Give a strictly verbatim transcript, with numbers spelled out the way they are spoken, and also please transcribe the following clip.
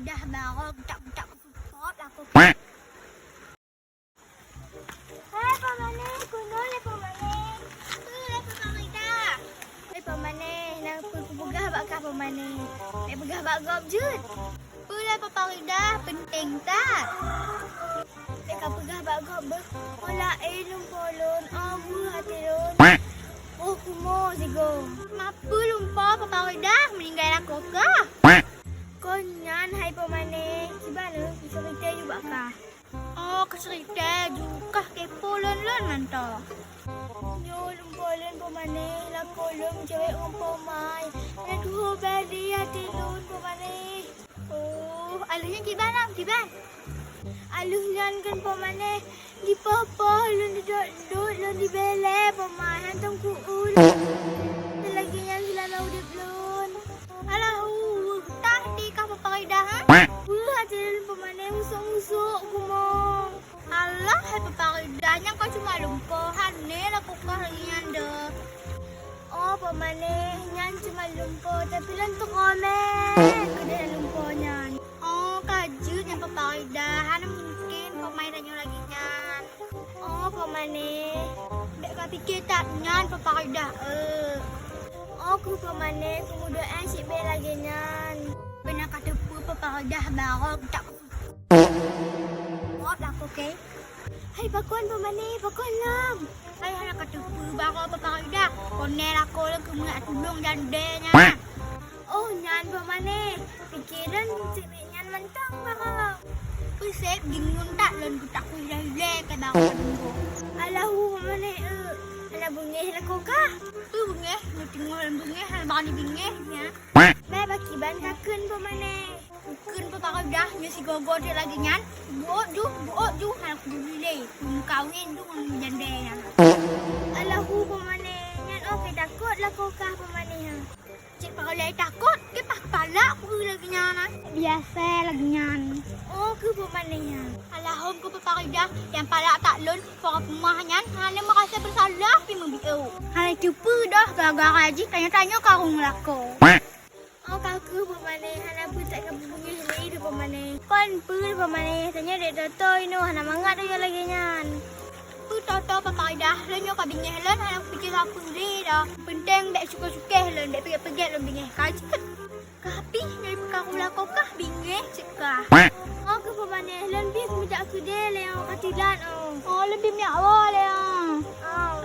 Dah barô tak tak support aku. Hai Pamané, keunoe lé Pamané. Peue lé Pamané dah? Hai Pamané, na peue kupeugah bak kah Pamané. Bèk peugah bak gob jeuet. Peue lé Papa Ridah, peunteng that. Bèk kapeugah bak gob beuh. Olah, eh, lumpoe lôn, oh, beuh até lôn. Oh, kumo sigom. Ma peue lumpoe Papa Ridah, meuninggai lakoe kah? Kon nyan hai Pamané, kiban lôn, keu ceurita ju bak kah. Oh, keu ceurita ju kah kepo lôn-lôn mantong. Nyoe lumpoe lôn Pamané, lakoe lôn meucewek ngon Pamané. Na tuho bali até lôn Pamané. Oh, aleuh nyan kiban lam, kiban? Aleuh nyan kan Pamané, dipoh-poh lôn, didot-dot lôn, dibelek Pamané, hantom ku-ul. Lagèe nyan seulama udép lôn. Alah, uh, tah di kah Papa Ridah, ha? Weueh, até lôn Pamané, musok-musok, gumong. Alah, hai Papa Ridah, nyan kan cuma lumpoe, hana lakoe kah lagèe nyan deuh. Oh, Pamané, nyan cuma lumpoe, tapi lôn teuka mé keudeh lumpoe nyan. Oh, ka jeuet nyan Papa Ridah, hana mungken Pamané tanyoe lagèe nyan. Oh, Pamané, bèk kapike that nyan Papa Ridah, eh. Oh, keu Pamané, kumeudoa cit bèk lagèe nyan. Beuna kateupeue Papa Ridah barô tak. Mot lakoe kah. Hai pakon Pamané, pakon lom? Hai hana kateupeue barô Papa Ridah. Keuneuk lakoe lôn keumeung tulông jandè nyan. Oh, nyan Pamané. Pike lôn sép nyan mantong barô. Peue sép gingun that lôn geutakui ilèe-ilèe keu barô nunggu. Alahu Pamané, eh, hana beungéh lakoe kah? Peue beungéh, meuteungoh lôn beungéh, hana bani beungéh nyan. Mé bak kiban kakheun Pamané. Kheun Papa Ridah nyoe sigoe-goe lagèe nyan, buet ju, buet ju, hana peuduli lé. Meukawen ju ngon jandè nyan. Alahu Pamané, nyan oh pih takot lakoe kah Pamané, ha. Cit Papa Ridah takot, keu pah palak peue lagèe nyan, ha. Biasa lagèe nyan. Oh, keu Pamané nyan. Alah hom keu Papa Ridah, nyang palak that lôn, pora peumah nyan, hana meurasa beusalah pih meubiôh. Hana teupeue dah, gara-gara jih tanyoe-tanyoe karong lakoe. Oh, ka keuh Pamané, hana peue that ka beungéh lé di Pamané. Kon peue Pamané, tanyoe dek Toto inoe hana mangat tanyoe lagèe nyan. Peue Toto Papa Ridah, lôn nyoe ka beungéh lôn hana kupike sapeue lé dah. Peunteng bèk sukoh-sukoh lôn, bèk peugèt-peugèt lôn beungéh ka jeuet. Ka pih nyoe peukaru lakoe kah beungéh cit kah. Oh, keuh Pamané, lôn pih meujak keudè lé oh ka tilat oh. Oh, lôn pih meujak woe lé oh. Oh.